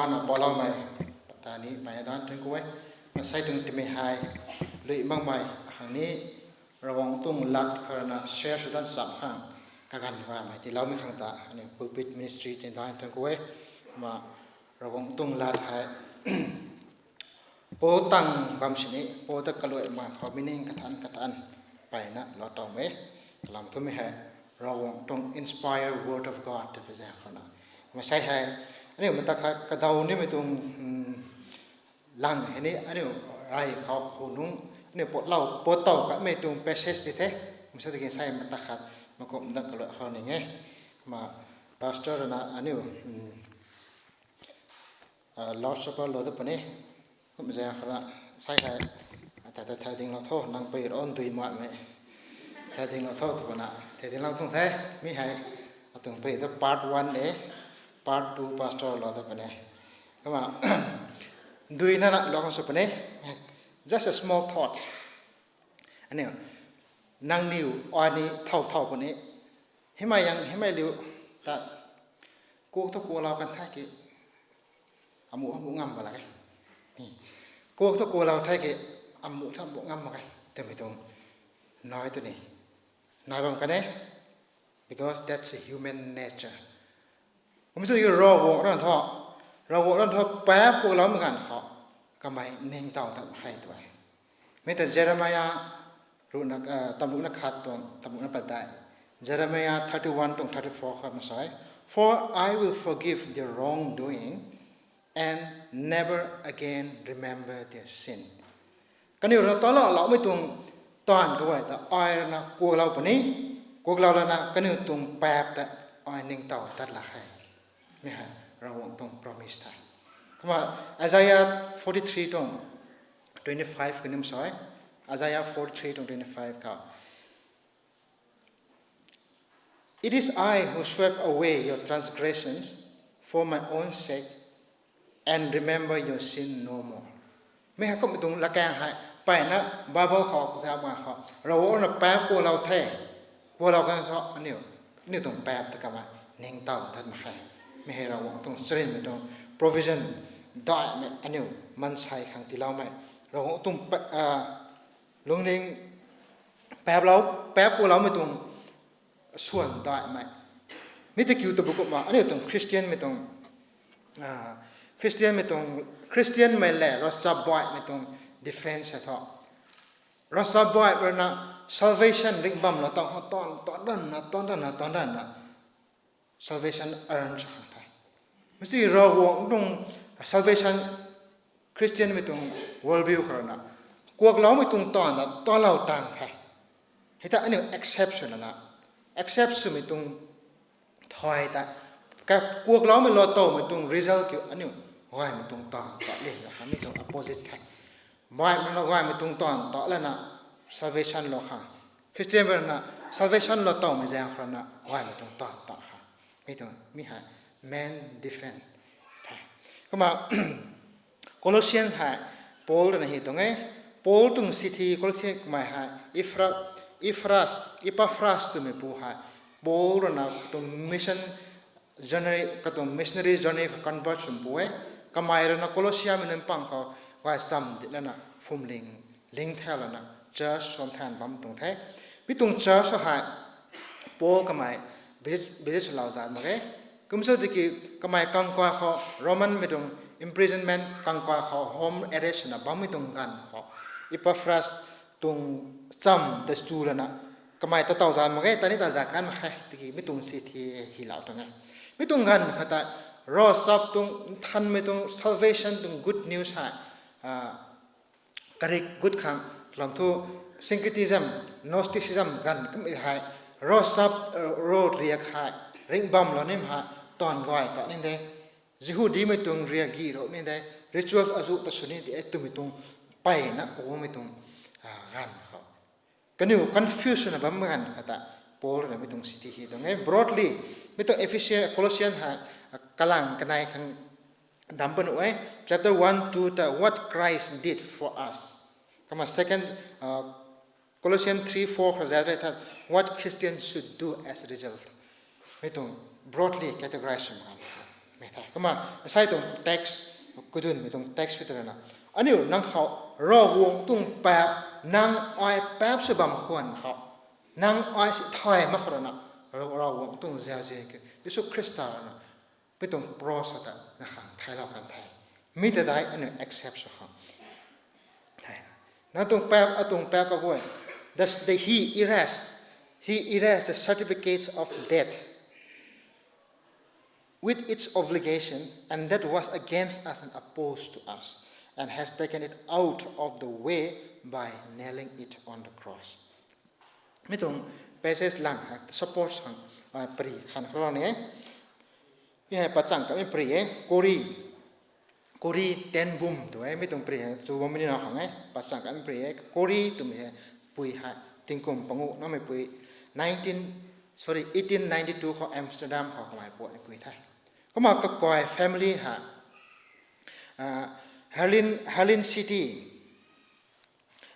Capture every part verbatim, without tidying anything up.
Ana paloumei, patani pai dan tun ku e. Masei tuang timi hei, lui makmei, hang ni, Ravguangc tuang lat kharana share sw dan cham khang, kaganv gaymei tiiloumei khang ta, ani pulpit ministry tin dan tun ku e. Ma, Ravguangc tuang lat hei, Paul tang bam sini, Paul ta kaluai ma khou meaning kathan kathan, paina lou towmei, kalam thumei hei, Ravguangc tuang inspired word of God ta pui zaeng khou na. Masei hei, aniu mata khat kadaw nimei tuang, lang hei ni, aniu rey khou hu nung, aniu potlou, pot tow katmei tuang passage di the, masei tiki sei mata khat, makum dat kaluai khou ning e. Ma, pastor na aniu, Lord's Supper lou dat puni. Kum zaeng khou na, sei hei, ta ta thei dinglou tho, nang pui ron dui matmei. Thei dinglou tho, tw na, thei dinglou tuang the, mi hei, atuang pui ta part one e, part two pastor lou dat puni. Kumna, dui na na lou khang sw puni. Just a small thought. Aniu, nangniw, ani thow thow puni. Himei yang, himei liu, ta, kuak thu kuaklou kan the ki, amu amu ngam ba lak e. Kuak thu kuaklou the ki, amu thu amu ngam mak e twmei tuang nai tu ni, nai bam kan e, because that's a human nature. Kum sw ki Ravguangc rui thu, Ravguangc rui thu paap kuakloumei ganv khou, kamei ningtow tat mak khe tu e. Mi ta Jeremiah, ruhna, tamruna khat tuang, tamruna padeih. Jeremiah thirty-one tuang thirty-four khou masei, For I will forgive their wrongdoing and never again remember their sin. Kaniw rui taloumei tuang taanv khou ta ai rui na kuaklou puni, kuaklou lana kaniw tuang paap ta ai ningtow tat lak khe. Mi hei Ravguangc tuang promise the. Kumna Isaiah forty-three tuang twenty-five kaniw masei, Isaiah forty-three tuang twenty-five khou, It is I who swept away your transgressions for my own sake and remember your sin no more. Mi hei kummei tuang latkaeng hei, mpeyna Bible khou, zauc ma khou, Ravguangc rui na paap kuaklou the, kuaklou kan thu aniu, aniu tuang paap ta kamei ningtow tat mak khe. Mi hei Ravguangc tuang charynmei tuang provision daihmei aniu maansei khang tiiloumei. Ravguangc tuang lungning paap, paap kuakloumei tuang swan daihmei. Mi ta kiu tabui kumna aniu tuang Christianmei tuang, Christianmei tuang, Christianmei le ravchapbaihmei tuang difference hei thu, ravchapbaih rui na salvation ringh bam lou tang khou tan tan ranna, tan ranna, tan ranna salvation earn sw khang the. Masi Ravguangc tuang salvation, Christianmei tuang world view khou rui na kuakloumei tuang taanv na talou tang the. Hei ta aniu accept sw lana, accept swmei tuang thay ta, kuakloumei lou towmei tuang result kiu aniu gaymei tuang taanv ta le na hamei tuang opposite the. Baihmei na gaymei tuang taanv ta lana salvation lou khang, Christianmei rui na salvation lou towmei zaeng khou rui na gaymei tuang taanv ta khang. Mi tuang mi hei main difference the. Kumna Colossian hei Paul rui na hi tuang e. Paul tuang chithi Colossian kamei hei Epaphras, Epaphras twmei pu hei Paul rui na katuang mission journey, katuang missionary journey khou convert swmei pu e. Kamei rui na Colossaemei nunc pang khou gaychamv di lana phwamling, ling thau lana church suam than bam tuang the. Mi tuang church hei Paul kamei visit, visit swlou zat mak ge. Kum sw tiki kamei kangkay khou Romanmei tuang imprisonment, kangkay khou home arrest swna bammei tuang ganv khou Epaphras tuang chamv ta stu lana kamei ta tow zat mak ge, ta ni ta zat kan mak khe tiki mi tuang chithi hylou tuang e. Mi tuang ganv khou ta ravchap tuang nthanmei tuang salvation tuang good news hei karik gut khang lam thu syncretism, Gnosticism ganv kummei hei ravchap, rav riak hei ringh bam lou nim hei taanv gay ta ni de. Jihudimei tuang riak gi rou ni de, rituals azuh ta sw ni de twmei tuang mpeyna kumei tuang ganv khou kaniw confuse swna bammei ganv khou ta Paul rui na mi tuang chithi hi tuang e. Broadly, mi tuang Ephesian, Colossian hei kalang kanei khang dam panu e. Chapter one, two ta what Christ did for us. Kumna second, Colossians three, four khou zat rui tha what Christians should do as a result. Mi tuang broadly categorize sw mak Kumna, asei tuang text, kudunmei tuang text pi tw rana, aniu nang khou Ravguangc tuang paap, nang ai paap sw bam khwan khou, nang ai si thay mak khou rana, Rav-, Ravguangc tuang zauzian ki Jisu Khrista rana, mi tuang cross ta na khang thailou kan the. Mi ta dai aniu accept sw khang. Nang tuang paap, atuang paap kaguay. Thus the, he erased, he erased the certificates of death with its obligation, and that was against us and opposed to us, and has taken it out of the way by nailing it on the cross. Mi tuang passage lang hei support khang, ah, pary khan khou ni e. Mi hei pachang kamei pary e, Kori, Kori ten bum tu e, mi tuang pary hei chu bammei ni na khang e, pachang kamei pary e, Kori twmei hei pui hei, tingkum panguh nameipui, nineteen, sorry, eighteen ninety-two khou Amsterdam khou kamei puatmeipui the. Kumna kakai family hei, ah, Haarlem, Haarlem City,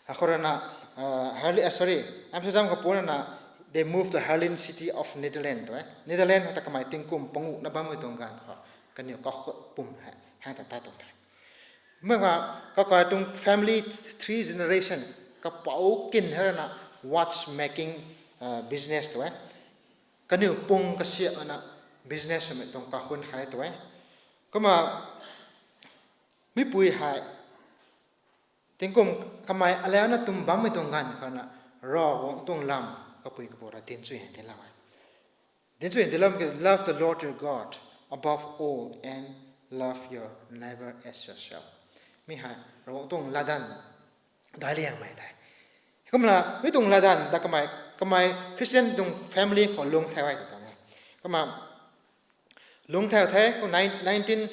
akhou rana, ah, Haarlem, ah, sorry, Amsterdam khou pu rana, they moved to Haarlem City of Netherlands tu e. Netherlands hei ta kamei tingkum panguh na bammei tuang ganv khou, kaniw kakhut pum hei hang ta tat tuang the. Mei ga, kakai tuang family three generation, kapou kin hei rana watch making, ah, business tu e. Kaniw pung kasiamh ana business mei tuang kakhun khat tu e. Kumna, mipui hei, tingkum kamei alana tum bammei tuang ganv khou na, Ravguangc tuang lam kapui kapu ra dinc chu hei dinlou e. Dinc chu hei dinlou ki, love the Lord your God above all and love your neighbor as yourself. Mi hei Ravguangc tuang latdanv daic liangmei the. Kumna, mi tuang latdanv ta kamei, kamei Christian tuang family khou lung thau e ta tuang e. Kumna, lung thau the, kum nine-, nineteen,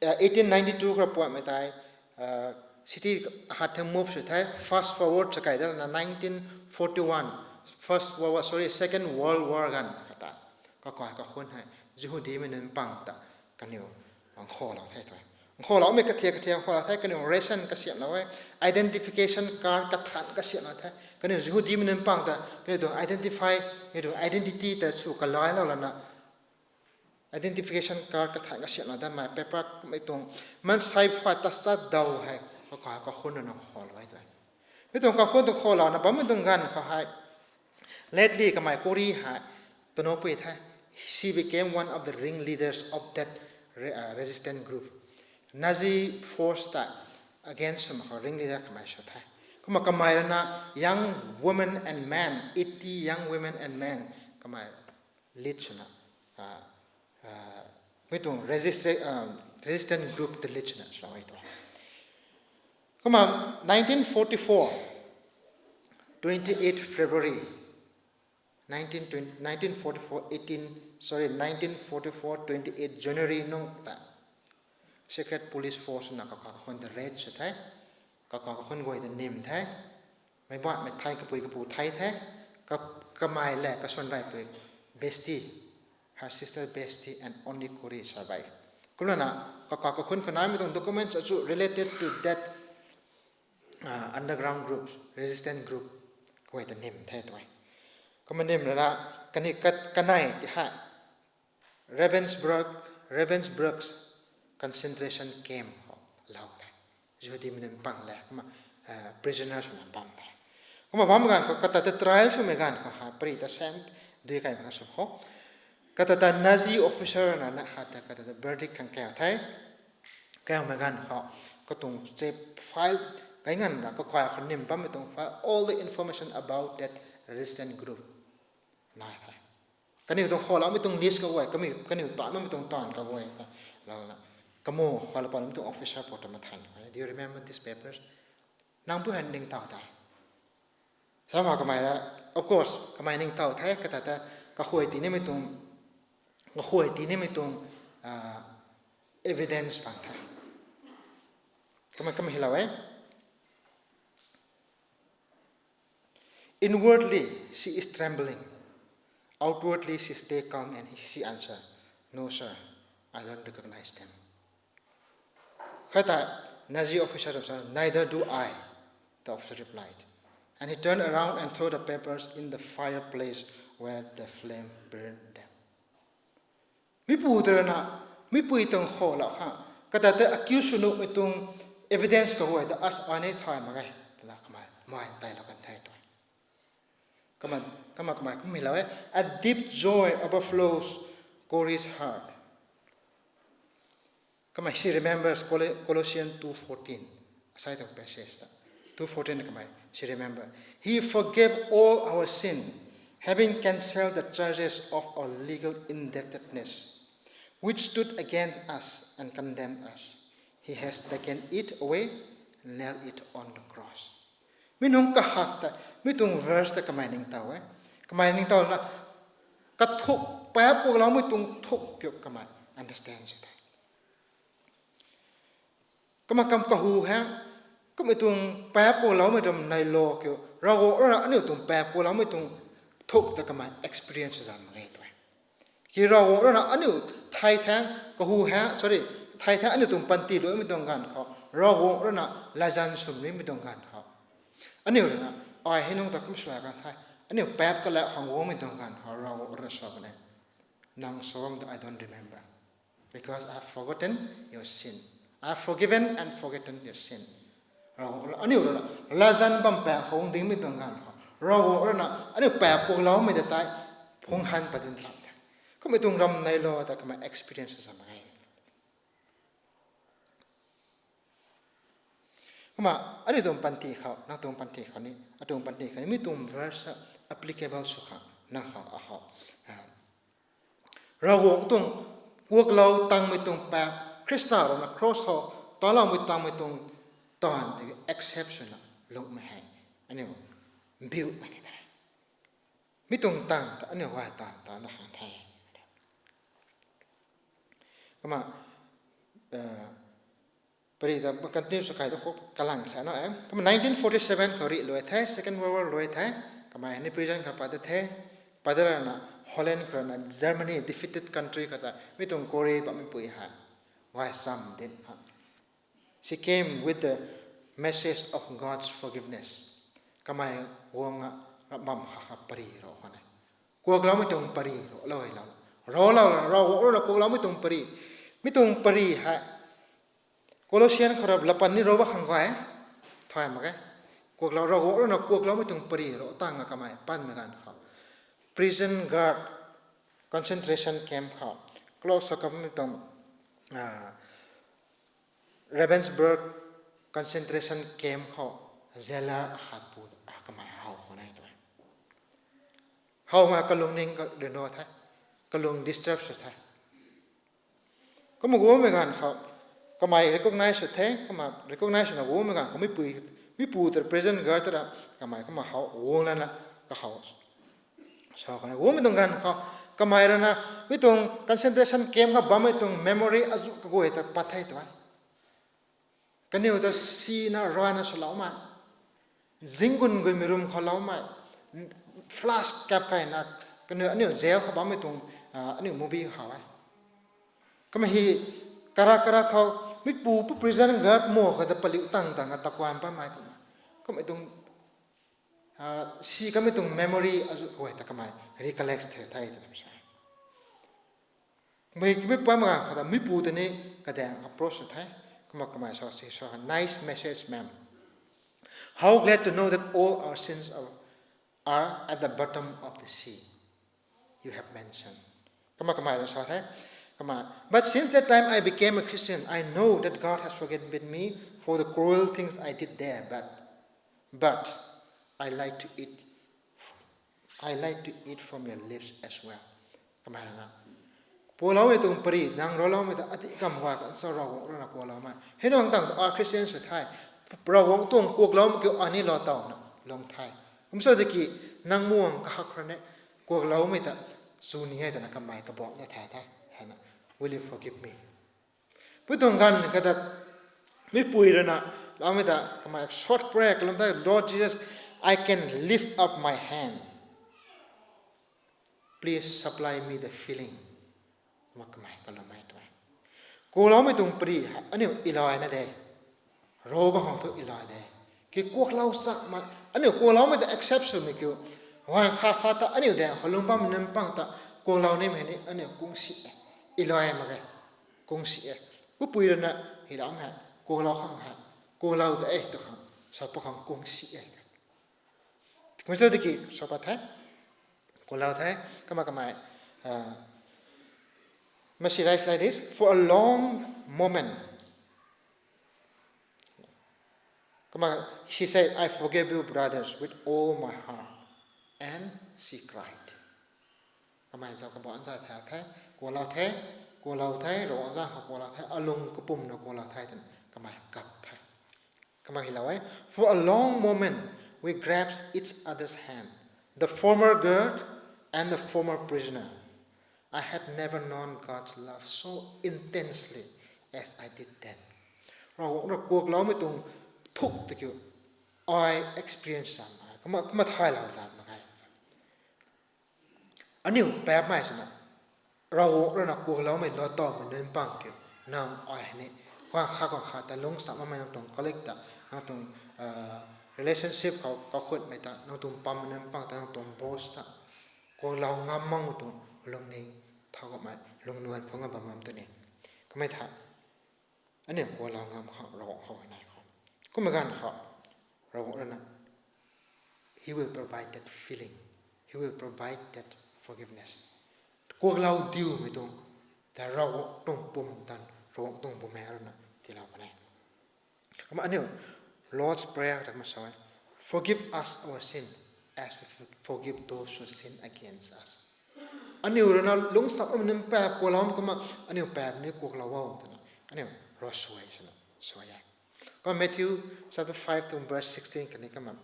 uh, eighteen ninety-two khou puatmei tei, uh, city hat the move sw the, fast forward sa kai da na nineteen forty-one, first world war, sorry, second world war ganv hei ta, kakai kakhun hei Jihudimei nunc pang ta kaniw nkhoulou the tu e. Nkhoulou mei kathiak kathiak nkhoulou the, kaniw ration kasiamhlou e, identification card kathan kasiamhlou the, kaniw Jihudimei nunc pang ta kaniw tuang identify, kaniw tuang identity ta sw kalailou lana, identification card kathan kasiamhlou datmei paper mei tuang mansei phay tachat daw hei kakai kakhun rana nkhoulou e tu e. Mi tuang kakhun tu nkhoulou na bammei tuang ganv khou hei, lately kamei Kori hei, tanopui the, she became one of the ringleaders of that re-, uh, resistance group. Nazi force ta against swmei khou ringleader kamei sw the. Kumna kamei rana young women and men, eighty young women and men, kamei lead swna, ah, ah, mi tuang resist-, ah, resistance group ta lead swna swlou e tu. Kumna nineteen forty-four, twenty-eight February, nineteen twenty, nineteen forty-four, eighteen, sorry, nineteen forty-four, twenty-eight January nung ta secret police force na kakai kakhun ta raid sw the, kakai kakhun guay ta nim the, meic baihmei thei kapui kapu thei the, ka-, kamei le kaswan reipui Besti, her sister Besti and only Kori survive. Kumna, kakai kakhun khou naimei tuang documents achu related to that, uh, underground group, resistance group, guay ta nim the tu e. Kumna nim rana, kani kat-, kanei ti hei Ravensbrück, Ravensbrück concentration camp khou lou the. Jihudimei nunc pang le, kumna, eh, prisoners na bam the. Kumna bam ganv khou kata ta trial swmei ganv khou hei pary ta same dui kaimei khang sw khou, kata ta Nazi officer na na khat ta kata ta verdict khang kau the. Kaumei ganv khou, katuang che file, kai nganv na kakai khou nim bammei tuang file, all the information about that resistance group nai the. Kaniw tuang khouloumei tuang list kaguay, kami, kaniw taanv bammei tuang taanv kaguay ta, lana, kamu khou la patmei tuang officer pou ta mathan khou, do you remember these papers? Nang pui hei ningtow ta? Samei kamei la, of course, kamei ningtow the, kata ta, kakhuay tii nimei tuang, kakhuay tii nimei tuang, ah, evidence bang the. Kamei, kamei hei lou e. Inwardly, she is trembling. Outwardly, she stay calm and she answer, "No, sir, I don't recognize them." Khat ta Nazi officer ta sa, "Neither do I," the officer replied. And he turned around and threw the papers in the fireplace where the flame burned them. Mipu ta rana, Mipui tuang khou lou khang, kata tei accuse sw nuhmei tuang evidence kaguay ta as ai ni thay mak ge, twna kamei mai tailou kan the tw. Kama, kama, kamei kummei lou e, a deep joy overflows Corrie's heart. Kamei she remembers Col-, Colossians two fourteen. Asai tuang passage ta. Two fourteen kamei, she remember. He forgave all our sin, having cancelled the charges of our legal indebtedness, which stood against us and condemned us. He has taken it away, nailed it on the cross. Mi nunc kahak ta, mi tuang verse ta kamei ningtow e. Kamei ningtow na, kathuk, paap kuakloumei tuang thuk kiu kamei understand sw the. Kama kam kahu hei, kummei tuang paap kuakloumei ram neilou kiu, Ravguangc rui na aniu tuang paap kuakloumei tuang thuk ta kamei experience zam mak ge tw e. Ki Ravguangc rui na aniu thai thang kahu hei, sorry, thai thang aniu tuang panty luimei tuang ganv khou, Ravguangc rui na latzan sw nimei tuang ganv khou, aniu rui na, ai hei nunc ta kum swlou kan the, aniu paap kalak khang guangmei tuang ganv khou Ravguangc rui na sa kan e, nang sa bam ta I don't remember, because I have forgotten your sin. I have forgiven and forgotten your sin. Ravguangc rui na aniu rui na latzan bam paap khou dingmei tuang ganv khou, Ravguangc rui na aniu paap kuakloumei ta tei phungc han pat din ram the. Kummei tuang ram neilou ta kamei experience zam mak ge. Kumna, aniu tuang panty khou, nang tuang panty khou ni, atuang panty khou ni, mi tuang verse applicable sw khang, nang khou, akhou. Ravguangc tuang kuaklou tangmei tuang paap, Khrista rui na cross khou taloumei tangmei tuang taanv tiki accept swna lungmei hei, aniu build mei ni the. Mi tuang tang ta aniu gay taanv ta na khang the. Kumna, pari ta continue sw kai tu khou kalang sa na e. Kumna nineteen forty-seven khou rih luai the, Second World War luai the. Kamei ni prison khou pat ta the. Pat ta rana Holland khou rana Germany defeated country khou ta mi tuang Corrie bammei pui hei gay cham din khang, she came with the message of God's forgiveness. Kamei guang a, ram bam kha kha pari ro khwan e. Kuakloumei tuang pari ro lou e lou. Ro lou, Ravguangc rui na kuakloumei tuang pari. Mi tuang pari hei Colossian khou rap lapan ni ro ba khang gay, thay mak ge. Kuaklou, Ravguangc rui na kuakloumei tuang pari ro tang a kamei panmei ganv khou, prison guard, concentration camp khou, close sa kammei tuang, Ravensbrück concentration camp khou jailer akhat pu, kamei how khwan e tw e. How ma kalungning ka rino the, kalung disturb sw the. Kumna guangmei ganv khou, kamei recognize sw the, kumna recognize swna guangmei ganv khou, mipu ta prison guard ta ra, kamei kumna how guang lana, kahow sa khwan e. Guangmei tuang ganv khou, kamei rui na, mi tuang concentration camp khou bammei tuang memory azu kaguay ta pat the tw e. Kaniw ta sina rana swloumei, zinggun guimei room khou loumei, flash kap kayna, kaniw aniu jail khou bammei tuang, aniu movie how e. Kumna hi, kara kara khou, mipu pu prison guard mo kha ta paliu tang tang a takuan bammei kumna, kummei tuang, si kamei tuang memory azu guay ta kamei recollect the the twna sa. Mei, mei pam ganv khou ta mipu ta ni kadaeng approach sw the. Kumna kamei sa si sa, nice message, ma'am. How glad to know that all our sins are, are at the bottom of the sea you have mentioned. Kumna kamei sa the. Kumna, but since that time I became a Christian, I know that God has forgiven me for the cruel things I did there, but, but I lied to it I lied to it from your lips as well. Kamei rui na, kuakloumei tuang pari, nang roloumei ta ati kam gay kan sa Ravguangc rui na kuakloumei. Hei nang tang a Christian sw the, Ravguangc tuang kuakloumei kiu ani lou tawna lung the. Kumsa tiki, nang muang kahak rui ni, kuakloumei ta, chu ni e twna kamei kabuak na the the, hei na, will you forgive me? Pu tuang ganv kata, mipui rui na, loumei ta, kamei short prayer kalum the, Lord Jesus, I can lift up my hand. Please supply me the feeling. Kumna kamei kalum e tw e. Kuakloumei tuang pari hei, aniu ilay na de. Ro bam khang thu ilay de. Ki kuaklou chakmei, aniu kuakloumei ta accept swmei kiu. Gay kha kha ta aniu daeng khou lung bam nunc pang ta kuaklou nimei ni aniu kungsi e. Ilay mak ge. Kung si e. Pu pui rui na, hei lam hei, kuaklou khang hei, kuaklou de e, tu khang, sa pa khang kung si e. Kumna sa tiki, sa pa the, kuaklou the, kumna kamei, uh, Mercy writes like this, for a long moment, kumna, she said, "I forgive you, brothers, with all my heart." And she cried. Kamei zauc kabah nza the the, kuaklou the, kuaklou the, Ravguangc zanc khou kuaklou the, alung kapumna kuaklou the, twna kamei kap the. Kumna hei lou e, for a long moment, we grasped each other's hand, the former guard and the former prisoner. I had never known God's love so intensely as I did then. Ravguangc rui kuakloumei tuang thuk tiki, ai experience zan mak, kumna, kumna thaylou zan mak ge. Aniu paapmei swna, Ravguangc rui na kuakloumei lou tawmei nunc pang kiu, nang ai hei ni, khwan kha khwan kha ta lungc cham makmei nang tuang colleague ta, nang tuang, uh, relationship khou kakhunmei ta, nang tuang pammei nunc pang ta, nang tuang boss ta, kuaklou ngam makmei tuang lungning, thau kamei lungnuan phungc a bam ngam tu ni. Kamei tha, aniu kuaklou ngam khang Ravguangc khou hei nai khou. Kumna ganv khou, Ravguangc rui na, He will provide that feeling. He will provide that forgiveness. Kuaklou diumei tuang, ta Ravguangc tuang pumtan, Ravguangc tuang Bumaengh rui na tiilou kan e. Kumna aniu, Lord's Prayer ta kumna sa e, forgive us our sin as we forgive those who sin against us. Aniu rui na lungc cham makmei nunc paap kuakloumei kumna, aniu paap ni kuaklou o twna, aniu rui suai swna, suai e. Kumna Matthew chapter five tuang verse sixteen khatni kumna,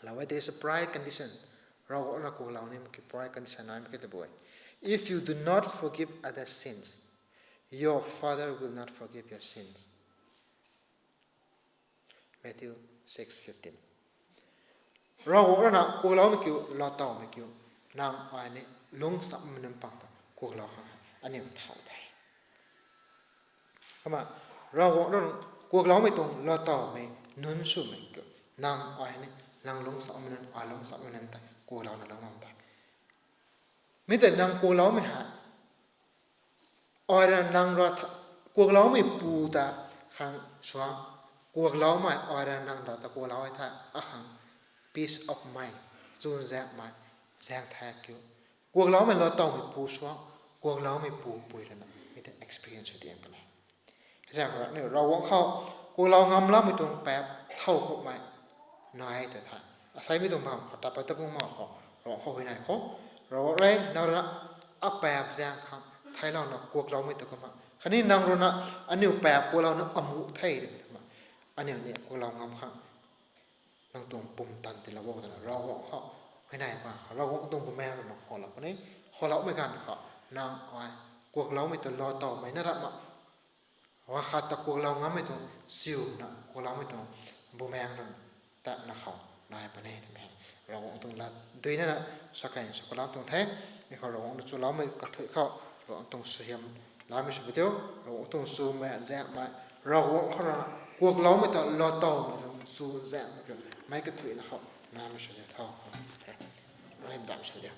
lou e, there is a prior condition. Ravguangc rui na kuaklou ni mak ki prior condition nai mak ki tabui. If you do not forgive others' sins, your Father will not forgive your sins. Matthew six fifteen. Ravguangc rui na kuakloumei kiu, lou tawmei kiu, nang ai ni lungc cham makmei nunc pang ta kuaklou khang aniu thau the. Kumna, Ravguangc rui kuakloumei tuang lou tawmei nunc swmei kiu, nang ai ni, nang lungc cham makmei nunc, ai lungc cham makmei nunc ta kuaklouna lou ngam the. Mi tei nang kuakloumei hei, ai rui na nang rui tha, kuakloumei pu ta khang suang, kuakloumei ai rui na nang rui ta kuaklou e the, akhang peace of mind, chunzaenghmei, zaeng thak kiu. Kuakloumei lou tawmei pu suang, kuakloumei pu pui rui na, mi tei experience sw diang puni. Hei zaeng khou aniu Ravguangc khou kuaklou ngamloumei tuang paap thau kummei nai tei the. Asaimei tuang bam khou, ta pat ta pung ma khou, Ravguangc khou hei nai khou, Ravguangc rui na, nang rui na, apaap zaeng khang theilouna kuakloumei ta kumna. Khatni nang rui na, aniu paap kuaklouna amuh the twmei ta kumna. Aniu ni kuaklou ngam khang nang tuang pumtan tiilou o twna Ravguangc khou hei nai ma, Ravguangc tuang Bumaengh rui na howlou puni, howloumei ganv khou, nang ai, kuakloumei ta lou tawmei na rap ma, wa khat ta kuaklou ngammei tuang, siuna kuakloumei tuang, Bumaengh rui ta na khou nai puni twmei. Ravguangc tuang lat duina na, sa kan sw kalam tuang the, mi khou Ravguangc na chuloumei kathuic khou, Ravguangc tuang suaihiam, lamei sw pu diu, Ravguangc tuang chumei, zaenghmei, Ravguangc khou rui na, kuakloumei ta lou tawmei tuang chu zaenghmei kiu, meic kathuicna khou, namei sw diu tho. Hymn dam sw diu.